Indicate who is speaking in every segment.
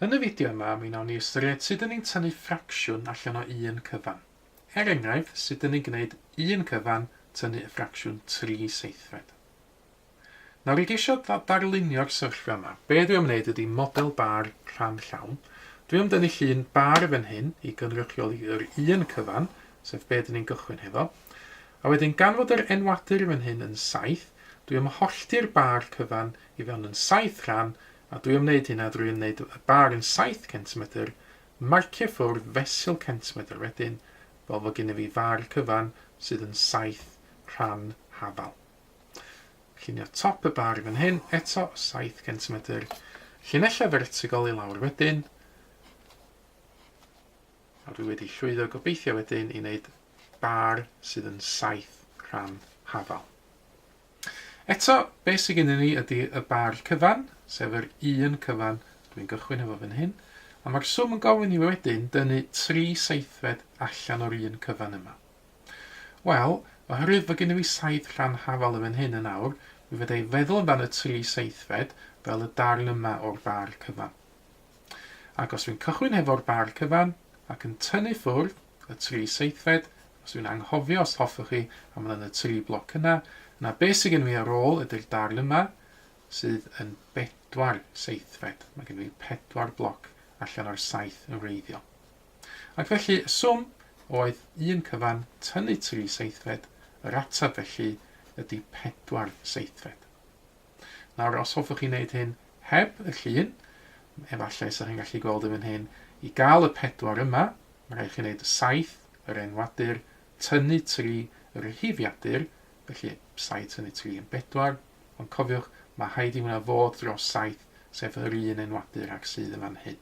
Speaker 1: Yn y fideo yma, mi wnawn ni ystyried sut dyn ni'n tynnu ffracsiwn allan o un cyfan. Er enghraifft, sut dyn ni'n gwneud un cyfan tynnu y ffracsiwn 3 seithfed. Nawr i geisio darlunio'r sefyllfa yma, be dwi am wneud ydy model bar rhan llawn. Dwi am dynnu llun bar fan hyn i gynrychioli yr un cyfan, sef be dyn ni'n gychwyn hefo. A wedyn gan fod yr enwadur fan hyn yn 7, dwi am hollti'r bar cyfan i fewn yn 7 rhan, a dwi am wneud hynna drwy wneud y bar yn 7 centimetr, marcio ffwrdd fesul centimetr wedyn, fel fod gennyf fi far cyfan sydd yn 7 rhan hafal. Llunio top y bar fan hyn, eto 7 centimetr, llinellau fertigol i lawr wedyn, A dwi wedi llwyddo gobeithio wedyn i wneud bar sydd yn 7 rhan hafal. Eto, beth sydd gennym ni ydy y bar cyfan, sef yr un cyfan dwi'n gychwyn efo fan hyn, a mae'r swm yn gofyn i fi wedyn dynnu 3 seithfed allan o'r un cyfan yma. Wel, oherwydd fod gennym fi 7 rhan hafal yn fan hyn yn awr, mi fydda i feddwl amdano y 3 seithfed fel y darn yma o'r bar cyfan. Ac os dwi'n cychwyn hefo'r bar cyfan ac yn tynnu ffwrdd y 3 seithfed, os dwi'n anghofio os hoffwch chi am y 3 bloc yna, yna beth sydd gen fi ar ôl ydy'r darn yma sydd yn 4 seithfed. Mae gen fi 4 bloc allan o'r 7 yn wreiddiol. Ac felly y swm oedd un cyfan tynnu 3 seithfed, yr ateb felly ydy 4 seithfed. Nawr, os hoffwch chi wneud hyn heb y llun, efallai sa chi'n gallu gweld yn fan hyn, i gael y pedwar yma, mae rhaid chi wneud 7 yr enwadur, tynnu 3 yr rhifiadur, felly 7 tynnu 3 yn 4, ond cofiwch, mae rhaid i hwnna fod dros 7, sef yr un enwadur ag sydd yn fan hyn.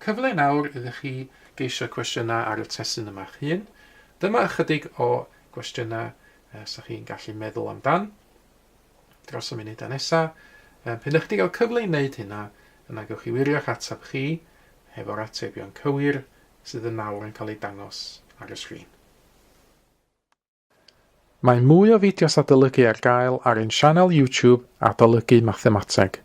Speaker 1: Cyfle nawr iddo chi geisio cwestiynau ar y testun yma'ch hun. Dyma ychydig o gwestiynau sa chi'n gallu meddwl amdan dros y munudau nesaf. Pen ydych chi gael cyfle i wneud hynna, yna gewch chi wirio'ch ateb chi hefo'r atebion cywir sydd yn nawr yn cael eu dangos ar y sgrin. Mae mwy o fideos adolygu ar gael ar ein sianel YouTube Adolygu Mathemateg.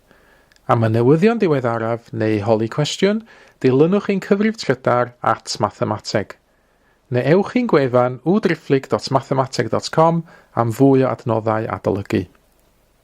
Speaker 1: Am y newyddion diweddaraf neu holi cwestiwn, dilynwch ein cyfrif trydar at mathemateg. Neu ewch i'n gwefan www.mathemateg.com am fwy o adnoddau adolygu.